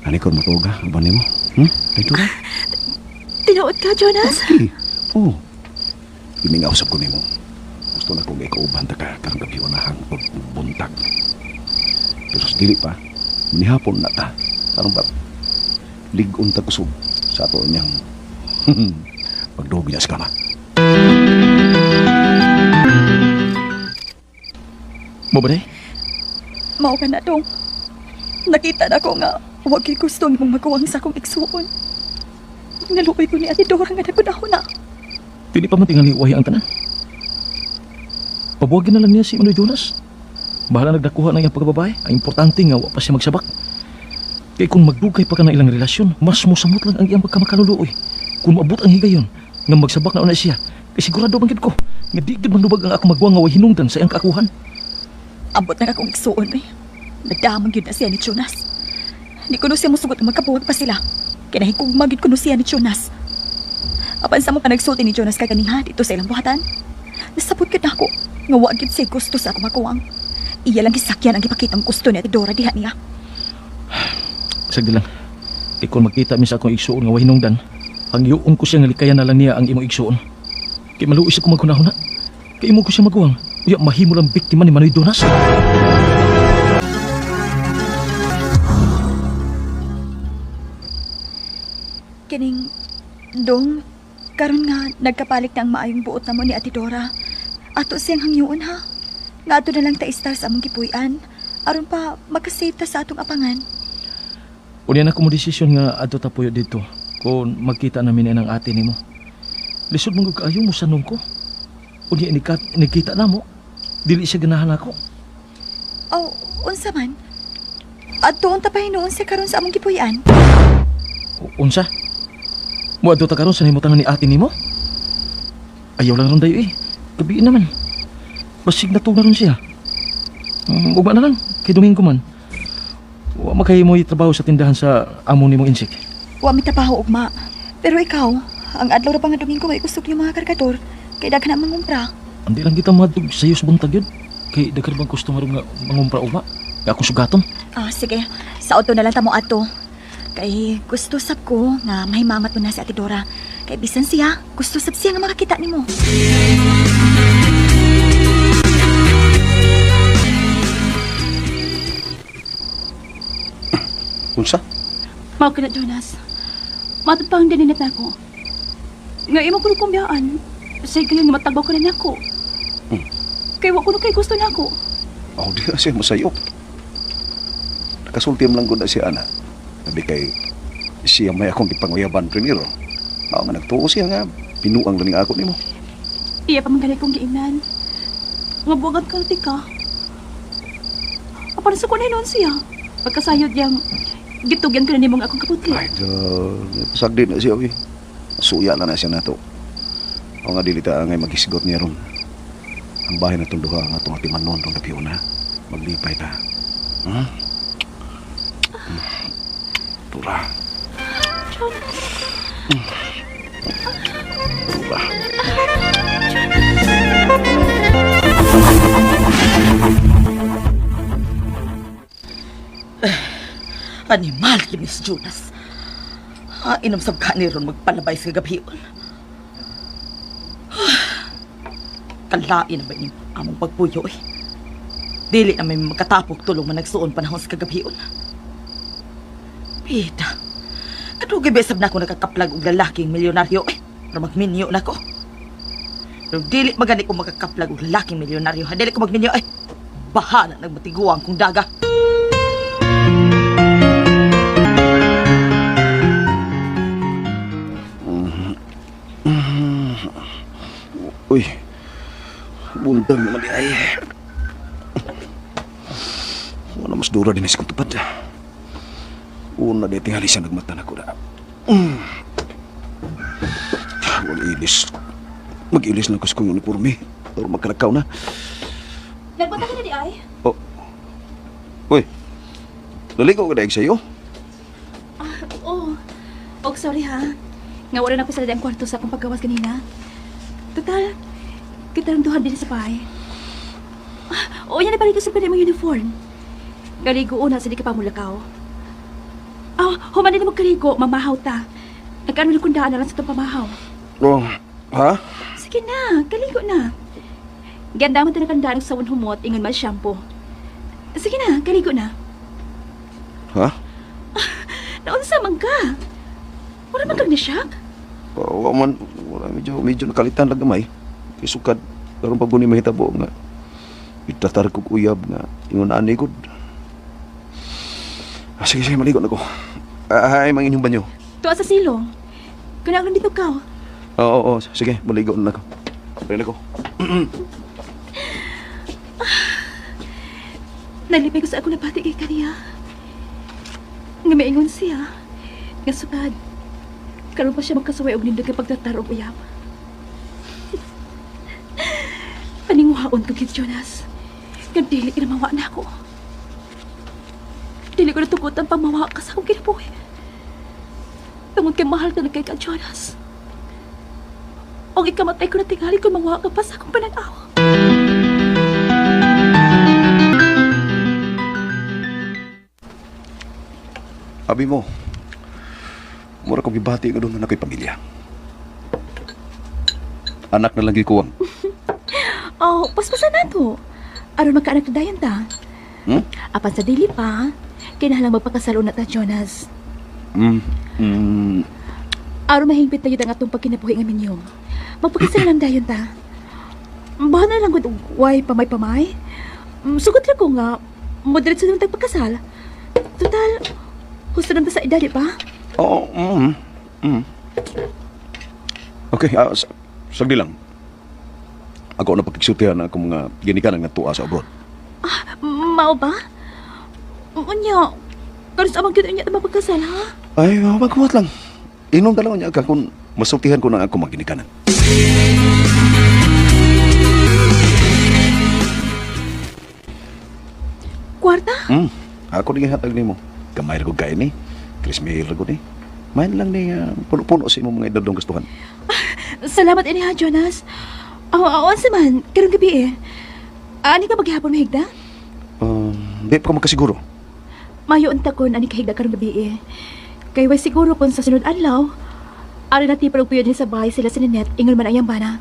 Ani ko matuog ha, uban nimo. Dito ra. Tinuod ka, Jonas? Okay. Oh. Gimingaw sab ko nimo. Gusto na kong ikauban ta ka karong gabi unahang buntag. Pero sa dili pa, nihapon na ta. Aron ba lig-on ta kusog sa ato niyang pagdugi niya sa kama. Mo ba day? Mao ka na dong. Nakita na ko nga wag gyud gusto ang imong maguwang sa akong igsuon. Naluoy ko ni Ate Dora nga nagkudahon na. Dili pa man tingali wahi ang tanan. Pabuwagin na lang niya si Manoy Jonas. Bahala nagdakuha ng iyang pagkababae. Ang importante nga wa pa siya magsabak. Kay kung magdugay pa ka ng ilang relasyon, mas mosamot lang ang iyang pagkamakaluluoy. Kung maabot ang higayon nga magsabak na una siya, kay sigurado man gid ko nga di gid manubag ang akong magwang nga way hinungdan sa iyang kaakuhan. Abot na akong igsuon eh. Nagdamag yun na siya ni Jonas. Di ko no siya musugot na magkabuwag pa sila. Kaya nahikugma gyud ko no siya ni Jonas. Apan sa mo pa nagsulti ni Jonas kaganiha dito sa ilang buhatan. Nasabot gyud na ako nga wa gyud siya gusto sa akong makuwang. Iya lang gisakyan ang gipakitang gusto ni Ate Dora diha niya. Sagdi lang. Kay kung magkita mi sa akong igsuon nga way hinungdan, hangyuon ko siya nga likayan na lang niya ang imong igsuon. Kay maluoy sa ko maghunahuna. Kay imo ko siya maguwang. Uya mahimo lang biktima ni Manoy Jonas. Kining dong karon nga nagkapalit na ang maayong buot namo ni Ate Dora. Ato siyang hangyuon ha. Nga ato na lang ta istar sa among gipuy-an aron pa makasave ta sa atong apangan. Unya na ko mo desisyon nga adto ta puyo dito kung magkita namin ang ate nimo. Lisod man gud kaayo mo sanong ko. Unya inikita na mo. Dili siya ganahan ako. Oh, unsa man? Adto unta pa hinuon siya karon sa among gipuy-an. Unsa? Muadto ta karon sa himutangan ni ate nimo? Ayaw lang ron dayo eh. Gabi naman. Basig na na ron siya. Ugma na lang. Kay Domingo man. Wa makahimo trabaho sa tindahan sa amo nimong insik. Wa mi trabaho ugma. Pero ikaw, ang adlaw ra pa nga Domingo may kusog yung mga kargador. Kay daghan ang mangumpra. Hindi lang kita madug sayo sa buntag yun. Kay daghan bang customer nga mangumpra ugma. Nga akong sugaton. Ah, sige. Sa auto na lang tamo ato. Kay gusto sab ko nga mahimamat mo na si Ate Dora. Kay bisan siya, gusto sab siya nga makakita nimo. Unsa? Mao ka na, Jonas. Matod pa ang dininit na ako. Nga imo ko na kumbiyaan. Say kayo nga matagbaw ka na nako. Kay wa ko na kay gusto nako. Oh, di na siya masayop. Nakasulti lang gud na siya, ana. Sabi kay siya may akong gipanguyaban primero. Mao nga nagtuo siya nga pinuang laning ako nimo. Iya pa man gani kong giingnan. Nga buwagan ka na ka. Apan sa ko na noon siya. Pagkasayod yang gitugyan ka na nimo nga akong kaputli. Ay, do, pasagdi na siya, uy. Suya na na siya nato. O nga dili ta ngay magisgot niya ron. Ang bahay na itong duha nga itong atimanon tong napiuna. Maglipay ta. Hmm? Tura. Tura. Animal yun, Miss Jonas. Ah, inom sab ka ni ron magpalabay sa gabion. Kalain na ba ni among pagpuyo eh. Dili na may magkatapok tulong man nagsuon panahon sa kagabion. Pita, kadugay besab na ako nakakaplag og lalaking milyonaryo eh. Pero magminyo na ko. Pero dili magani ko makakaplag og lalaking milyonaryo. Ha, dili ko magminyo eh. Bahala nagmatiguang kong daga. Uy. Buntag naman di ay. Wala mas dura din sa kong tupad. Una di tingali siya nagmata na ko na. Wala ilis. Mag-ilis lang ko sa kong uniforme. Pero magkalakaw na. Nagbata ka na di ay? Oh. Uy. Naligo ka dahil sa'yo. Oh. Og sorry ha. Nga wala na ko sa ang kwarto sa akong paggawas kanina. Total, kita lang duha din sa bahay. Ah, oo, yan na pala ito sa pwede mong uniform. Galigo una sa di ka pa mulakaw. Ah, human din mo kaligo, mamahaw ta. Nagkaano na kundaan na lang sa itong pamahaw. Oh, ha? Sige na, kaligo na. Ganda mo tinakandaan sa sabon humot, ingon man shampoo. Sige na, kaligo na. Ha? Naunsa man ka? Wala man kang nisyak? Wa man, wala medyo nakalitan lang gamay. Kay sukad karon pag guni mahitabo nga itatar kog uyab nga ingon ani gud. Ah, sige, sige, maligo na ko. Ah, ay, mang inyong banyo. Tuwa sa silong. Kunang dito ka. Oo, oo, oo, sige, maligo na ko. Pwede na ko. Nalipay ko sa ako napati kay kaniya. Nga maingon siya. Nga sukad. Karon pa siya magkasuway og nindot nga pagtatar og uyab. Paninguhaon ko gid Jonas. Nga dili ka na mawa na ako. Dili ko natugutan pang mawa ka sa akong kinabuhi. Tungod kay mahal talaga kay ka, Jonas. Og ikamatay ko na tingali kung mawa ka pa sa akong pananaw. Abi mo, mura kong gibati nga doon na ako'y pamilya. Anak na lang gikuwang. Oh, paspasan na to. Aron magkaanak na dayon ta. Hmm? Apan sa dili pa, kinahanglan magpakasal una ta, Jonas. Aron mahingpit tayo ang atong pagkinabuhi nga minyo. Magpakasal lang dayon ta. Bahala na lang gud og way pamay-pamay. Sugot ra ko nga, moderate sa naman tagpakasal. Total, Husto naman sa edad, di ba? Oo, mm, mm. Okay, sagdi lang. Ako na pagkiksultihan ang akong mga ginikanan nga tuwa sa abroad. Mao ba? Unya, karon sa amang gyud unya ta mapagkasal, ha? Ay, maghuwat lang. Inom dalawa niya ka kung masultihan ko na akong mga ginikanan. Kwarta? Ako din hatag nimo. Gamay ra ko kain ni. 3,000 ra ko ni. Main lang ni puno-puno sa imong mga edad dong gustuhan. Salamat ini ha, Jonas. Aw, aw, unsa man, karong gabi eh. Ani ka maghihapon mahigda? Di pa ko makasiguro. Mayo unta kon ani kahigda karong gabi eh. Kay way siguro kon sa sunod adlaw, ari na ti palugpuyo din sa bahay sila si Ninette, ingon man ang iyang bana.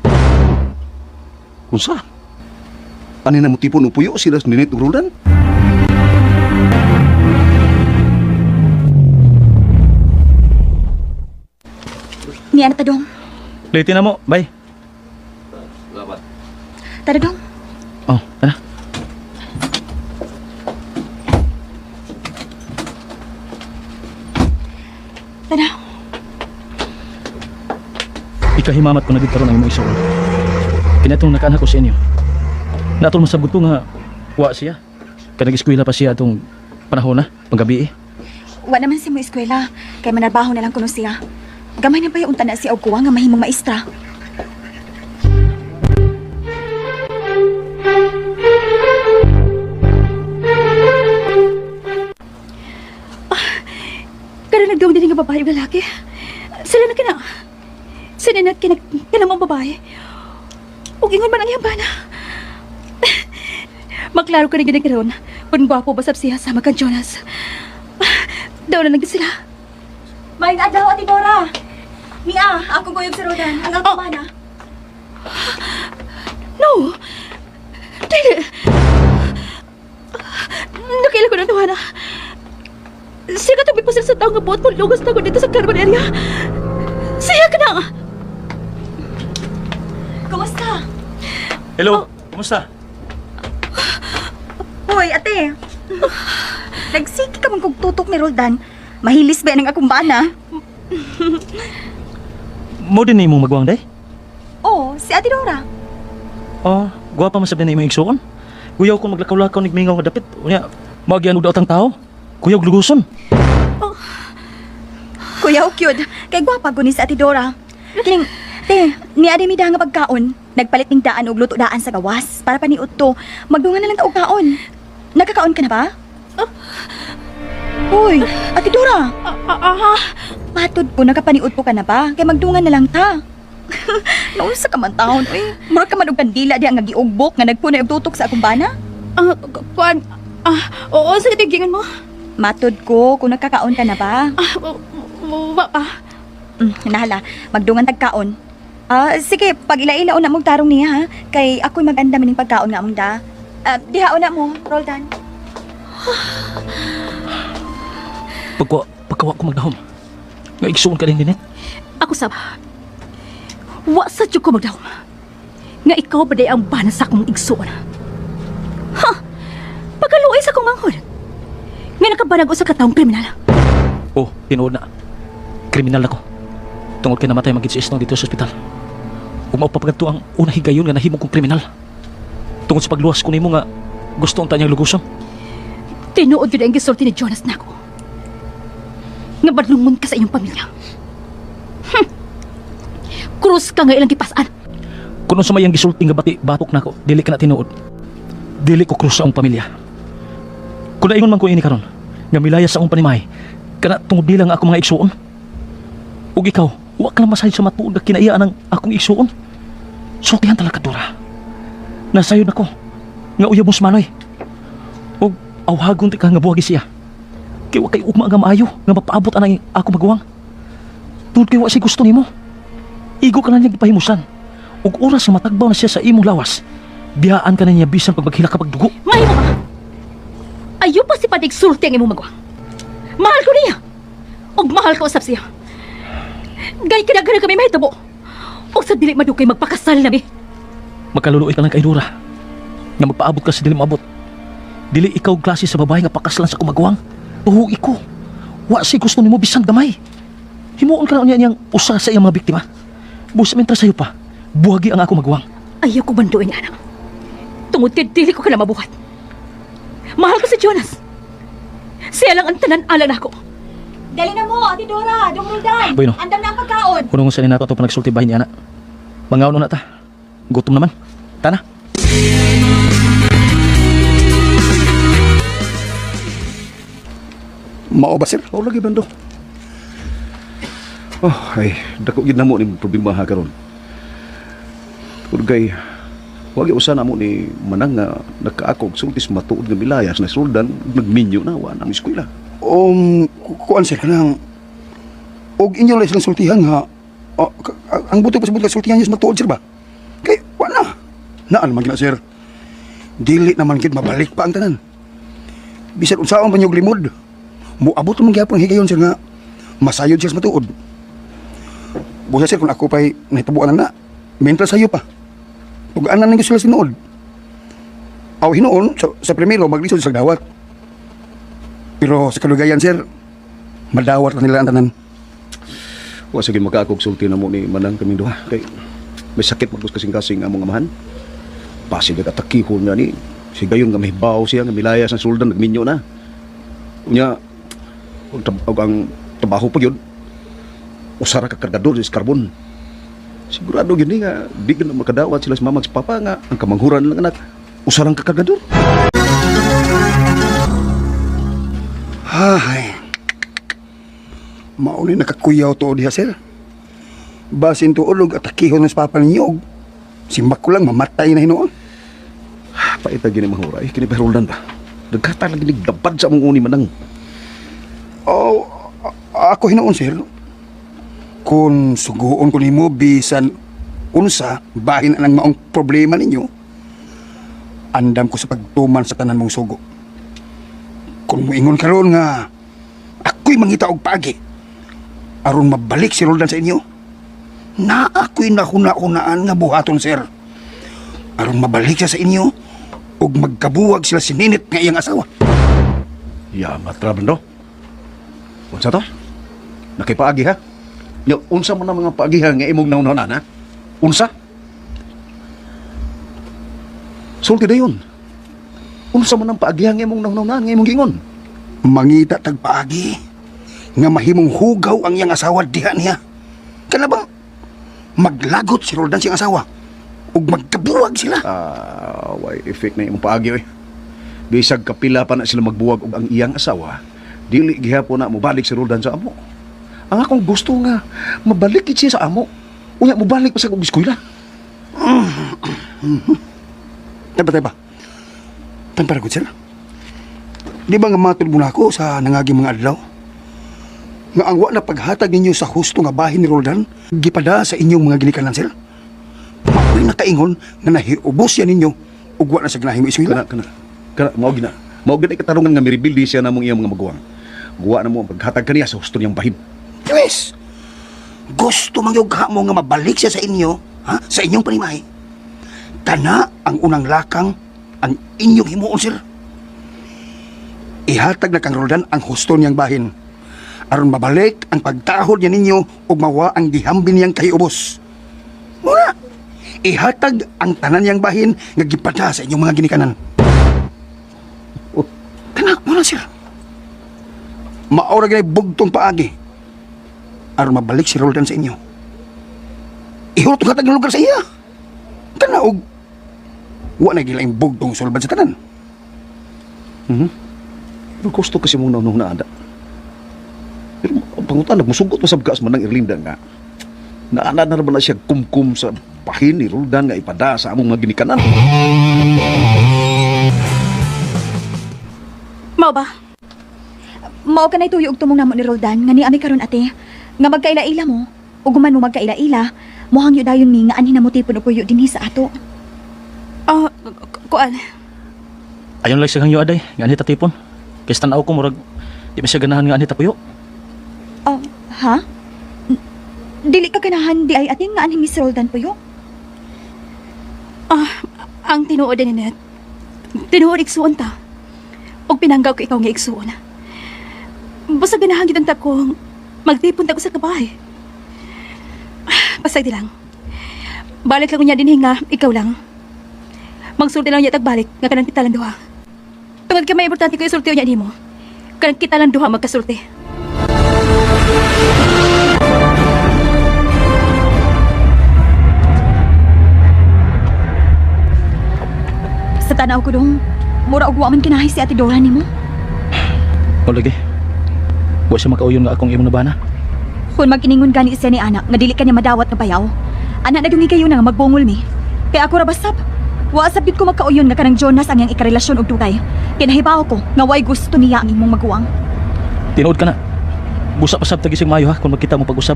Unsa? Ani na mo tipo puyo sila sa Ninette ug Roldan? Niya na ta dong. Late na mo. Bye. Tara dong. Oh, tara. Tara. Ikahimamat ko na gid karon ang imong isuol. Kinatong nakaanha ko sa inyo. Natol masabot ko nga wa siya. Kay nag-eskwela pa siya atong panahon na, panggabi eh. Wa naman siya mo eskwela. Kay manarbaho na lang kuno siya. Gamay na ba yung unta na siya og kuwa nga mahimong maestra? Karon nagdong din nga babae ug lalaki. Sila na kina. Si Ninette kina kana mong babae. Ug ingon man ang iyang bana. Maklaro ka na gid karon. Kun gwapo ba sab siya sama kang Jonas. Daw na lang gid sila. Maayong adlaw, Ate Dora. Mia, ako kuyog si Rodan. Ang akong bana. No! Dili! Nakaila ko ng tuwana. Siya ka tabi pa sila sa taong nga buot mo lugos na ko dito sa Carbon area. Siya ka na! Kumusta? Hello, kumusta? Hoy, ate. Nagsiki ka man kog tutok ni Roldan. Mahilis ba ng akong bana? Mo din na imong magwang day? Oo, si Ate Dora. Oh, gwapa man sab din na imong igsuon. Kuyaw kung maglakaw-lakaw nigmingaw nga dapit. Unya, magyan og daotang tao. Kuyaw luguson. Kuya cute. Kay gwapa guni si Ate Dora. Kining, te, ni ade mi nga pagkaon. Nagpalit ning daan og luto daan sa gawas para paniud to. Magdungan na lang ta og kaon. Nagkakaon ka na ba? Uy, Ate Dora. Aha! Matod po, nakapaniud po ka na ba? Kay magdungan na lang ta. Naunsa ka man taon, uy. Murag ka man og kandila diha nga giugbok nga nagpunay og tutok sa akong bana. Kuan, oo, sa katigingan mo. Matod ko kung nagkakaon ka na ba? Wa pa. Nahala, magdungan tagkaon. Sige, pag ila-ila una mong tarong niya ha, kay ako'y maganda mining pagkaon nga among da. Diha una mo, Roldan. Pagkawa ko magdahom. Nga igsuon ka din dinit. Ako sab. Wa sa jud ko magdahom. Nga ikaw ba day ang bana sa akong igsuon? Ha! Pagkaluoy sa akong manghod. Nga nakabanag usa ka taong kriminal. Oh, tinuod na. Kriminal ako. Tungod kay namatay magid si Esnong dito sa ospital. Ug mao pa pagadto ang unang higayon nga nahimo kong kriminal. Tungod sa pagluwas ko nimo nga gusto unta niyang luguson. Tinuod gyud ang gisulti ni Jonas nako. Nga badlungon ka sa iyong pamilya. Krus ka nga ilang gipasan. Kung unsa may ang gisulti nga bati batok nako, dili ka na tinuod. Dili ko krus sa akong pamilya. Kung naingon man ko ini karon, nga milaya sa akong panimay, kana tungod nila nga akong mga igsuon. Ug ikaw, wa ka na masayod sa matuod nga kinaiya ang akong igsuon. Sultihan talaga, Dora. Nasayod nako nga uyab mo sa manoy. Ug awhagon ti ka nga buhagi siya. Kay wa kay ugma nga maayo nga mapaabot anang ako maguwang. Tungod kay wa siya gusto nimo. Igo ka na niya gipahimusan. Ug oras nga matagbaw na siya sa imong lawas, biyaan ka na niya bisan pag maghilak ka pagdugo. Mahimo ba? Ayo pa si Padig sulti ang imong maguwang. Mahal ko niya. Ug mahal ko usab siya. Gay kinagana kami mahitabo. Ug sa dili madugay magpakasal nami. Magkaluluoy ka lang kay Dora. Nga magpaabot ka sa dili maabot. Dili ikaw klase sa babae nga pakaslan sa kumagwang. Tuhugi ko. Wa si gusto nimo bisan gamay. Himuon ka na unya niyang usa sa iyang mga biktima. Busa mintra sayo pa, buhagi ang ako maguwang. Ayaw ko banduin, anak. Tungod kay dili ko ka na mabuhat. Mahal ko si Jonas. Siya lang ang tanan-alan ako. Dali na mo, Ate Dora, Dong Roldan. Bueno. Andam na ang pagkaon. Kuno sa nato ato panagsulti bahin niya, anak. Mangaon na ta. Gutom naman. Tana. Mao ba, sir? Mao lagi bando. Oh, ay, dako gid namo ni problema ha karon. Tungod kay wagi usa namo ni Manang nga nakaako og sultis matuod nga milayas na suldan nagminyo na wa nang eskwela. Kuan sir, kanang og inyo lang silang sultihan nga ang buto pa sa buto sultihan niyo matuod sir ba? Kay wa na. Naan man gina sir. Dili naman gid mabalik pa ang tanan. Bisan unsaon pa niyo og limod. Moabot man gyapon higayon sir nga masayod siya sa matuod. Busa sir kung ako pa'y nahitabuan na na, mental sayo pa. Tugaan na ninyo sila sinuod. Aw hinuon sa primero maglisod sa dawat. Pero sa kalugayan sir, madawat na nila ang tanan. Wa sige makaako og sulti namo ni Manang kaming duha kay may sakit magkus kasing-kasing among amahan. Pasig nag-atakihon nga ni si gayon nga mahibaw siya nga milayas ang suldan nagminyo na. Unya og ang trabaho pa gyud usa ra ka kargador sa karbon. Sigurado gyud ni nga di gyud na makadawat sila sa mama ug sa papa nga ang kamanghuran lang anak usa lang ka kargador. Hay. Mauni nakakuyaw to diha sir. Basin tuod og atakihon sa papa ninyo og simbak ko lang mamatay na hinuon. Paita gini mahuray kini pa Roldan ba. Nagkata lagi nagdabad sa among uni Manang. Oh, ako hinuon sir. Kung suguon ko nimo bisan unsa bahin ang maong problema ninyo, andam ko sa pagtuman sa tanan mong sugo. Kung moingon karon nga ako'y mangita og paagi aron mabalik si Roldan sa inyo, na ako'y nahuna-hunaan nga buhaton sir. Aron mabalik siya sa inyo ug magkabuwag sila si Ninit nga iyang asawa. Ya, matra bando. Unsa to? Nakipaagi ha? Nya unsa man ang mga paagihan nga imong nauna ha? Unsa? Sulti dayon. Unsa man ang paagihan nga imong nauna nga imong gingon? Mangita tag paagi nga mahimong hugaw ang iyang asawa diha niya. Kana bang maglagot si Roldan siyang asawa ug magkabuwag sila. Ah, way effect na imong paagi oy. Bisag kapila pa na sila magbuwag og ang iyang asawa, dili gihapon na mobalik si Roldan sa amo. Ang akong gusto nga mabalik gid siya sa amo. Unya mobalik pa sa kog eskwela. Teba, teba. Tampara ko, sir. Di ba nga matod mo na ako sa nangaging mga adlaw? Nga ang wa na paghatag ninyo sa husto nga bahin ni Roldan, gipada sa inyong mga ginikanan, sir. Mao'y nakaingon nga nahiubos yan ninyo ug wa na sa ginahimo eskwela. Kana kana. Kana mao gina. Mao gina katarungan nga mirebilde siya namong iyang mga maguwang. Guwa na mo ang paghatag kaniya sa husto niyang bahin. Yes. Gusto man yung mo nga mabalik siya sa inyo, ha? Sa inyong panimahi. Kana ang unang lakang ang inyong himuon, sir. Ihatag na kang Roldan ang husto niyang bahin. Aron mabalik ang pagtahod niya ninyo ug mawa ang gihambin niyang kahiubos. Muna, ihatag ang tanan niyang bahin nga gipada sa inyong mga ginikanan. Oh. Kana, muna sir. Maora ginay bugtong paagi aron mabalik si Roldan sa inyo. Ihurot ka ng lugar sa iya. Kana og wa na gilaing bugtong sulbad sa tanan. Pero gusto kasi mong naunong na ada. Pero ang pangutan, nagmusugot pa sa gas man ng Erlinda nga. Naana na naman na siya kumkum sa bahin ni Roldan nga ipada sa among mga ginikanan. Mao ba? Mao ka na'y tuyo og tumong namo ni Roldan nga ni ami karon ate. Nga magkaila-ila mo ug human mo magkaila-ila, mohangyo dayon mi nga anhin namo tipon og puyo dinhi sa ato. Ah, kuan. Ayon lang sa hangyo aday, nga anhi ta tipon. Kay sa tan-aw ko murag di man siya ganahan nga anhi ta puyo. Oh, ha? Dili ka ganahan di ay ate nga anhin ni si Roldan puyo? Ah, ang tinuod ni Net. Tinuod igsuon ta. Og pinanggaw ko ikaw nga igsuon. Basta ganahan gid ang ko magtipon ta ko sa kabahay. Basta di lang. Balik lang ko niya dinhi nga ikaw lang. Magsulti lang niya tagbalik nga kanang kita lang duha. Tungod kay may importante ko isulti niya nimo. Kanang kita lang duha magkasulti. Sa tanaw ko dong, mura og wa man kinahay si Ate Dora nimo. O lagi. Wa siya makauyon nga akong imong nabana. Kung mag-iningon gani siya ni anak nga dili kanya madawat nga bayaw. Anak na gyud kayo na nga magbungol mi. Kay ako ra basab. Wa sab gyud ko magkauyon nga kanang Jonas ang iyang ikarelasyon og dugay. Kay nahibaw ko nga way gusto niya ang imong maguwang. Tinuod ka na. Busa pa sab tagising maayo ha kung magkita mo pag-usab.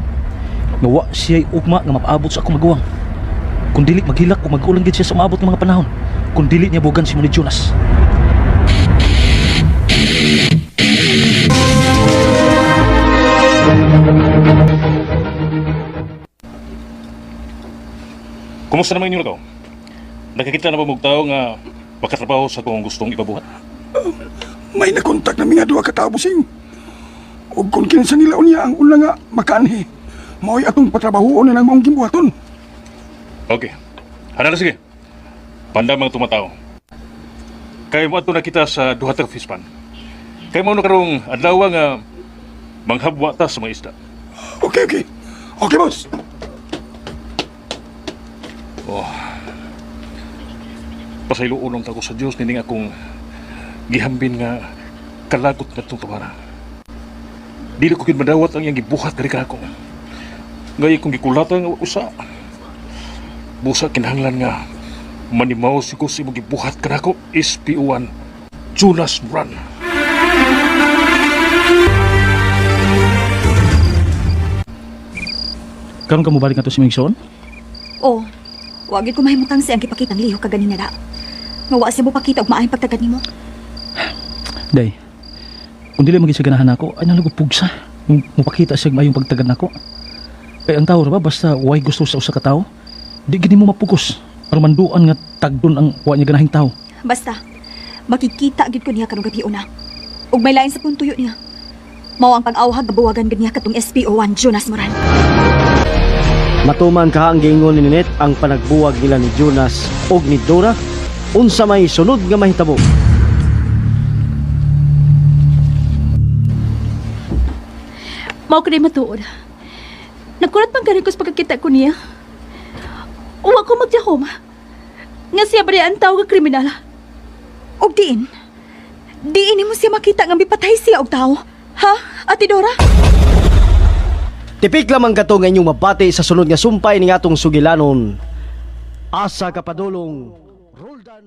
Nga wa siya'y ugma nga mapaabot sa akong maguwang. Kung dili maghilak o magulang gid siya sa maabot ng mga panahon. Kung dili niya bugan si mo ni Jonas. Kumusta naman inyo lakaw? Nakakita na ba mong tao nga makatrabaho sa kung gustong ipabuhat? May nakontak na mga duha ka tawo, bossing. Ug kung kinsa nila unya ang una nga makaanhi, mao'y atong patrabahoon na nang maong gimbuhaton. Okay. Hanala sige. Panda mga tumatao. Kay mo ato na kita sa duha ta ka fispan. Kay mo na karong adlaw nga manghabwa ta sa mga isda. Okay, okay. Okay, boss. Oh. Pasayloon ta ko sa Dios nining akong gihambin nga kalagot nga itong tabara. Dili ko gid madawat ang iyang gibuhat diri kanako. Ngayon kong gikulatan nga usa. Busa kinahanglan nga manimaw si ko sa imong gibuhat kanako SPO1 Jonas Moran. Karon ka mobalik na to si Mingson? Oh, wa gyud ko mahimutang siyang gipakitang lihok kaganina da. Nga wa siya mo pakita og maayong pagtagad nimo. Day. Kung dili maging siya ganahan nako, ay nalago pugsa. Mupakita siya maayong pagtagad nako. Kay ang tao ra ba basta way gusto sa usa ka tawo, di gid mo mapugos. Aron manduan nga tagdon ang wa niya ganahing tao. Basta makikita gyud ko niya karong gabi una. Ug may lain sa puntuyo niya. Mao ang pag-awhag gabuwagan gid niya katong SPO1 Jonas Moran. Matuman ka ang giingon ni Ninette ang panagbuwag nila ni Jonas og ni Dora unsa may sunod nga mahitabo. Mao ko matuod. Nagkurat man gani ko sa pagkakita ko niya. Uwa ko magdahom. Nga siya ba ang tao nga kriminal? Og diin. Diin nimo siya makita nga mipatay siya og tawo. Ha, Ate Dora? Tipik lamang kato nga inyong mabati sa sunod nga sumpay ni atong sugilanon. Asa ka padulong Roldan.